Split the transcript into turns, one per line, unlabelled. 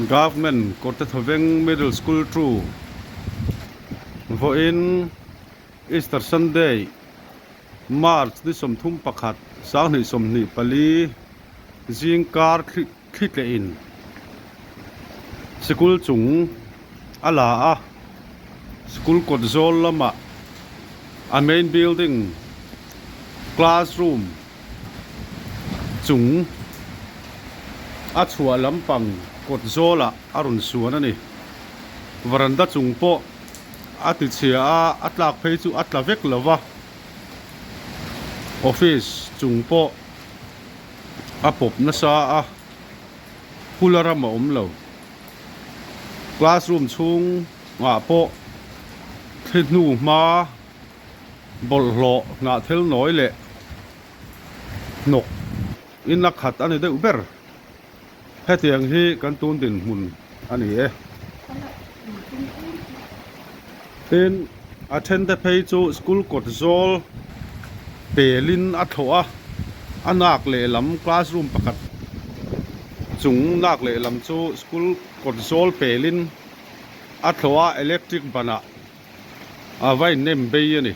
Government Kawrtethawveng Middle School 2 Vawiin Easter Sunday March ni 31 2024 zingkar thli tlehin sikul chung a la a, sikul kawt zawl lamah a main building classroom chung a chhuah lampang kawt zawlah a rawn suan a ni. Varanda chung pawh a ti chhia a, a tlak phei chu a tla vek lo va, office chung pawh a pawp nasa a, hula ram a awm lo. Classroom chhungah pawh thli hnu hma. Bawlhhlawh hnah thil nawi leh hnawk in a khat a ni deuh ber. Hetiang hi kan tun dinhmun a ni e. Tin, a thente phei chu school kawt zawl pelin a thlawh a, a nak lehlam classroom pakhat chung nak lehlam chu school kawt zawl pelin a thlawh a, electric banah. A va innem bei a ni.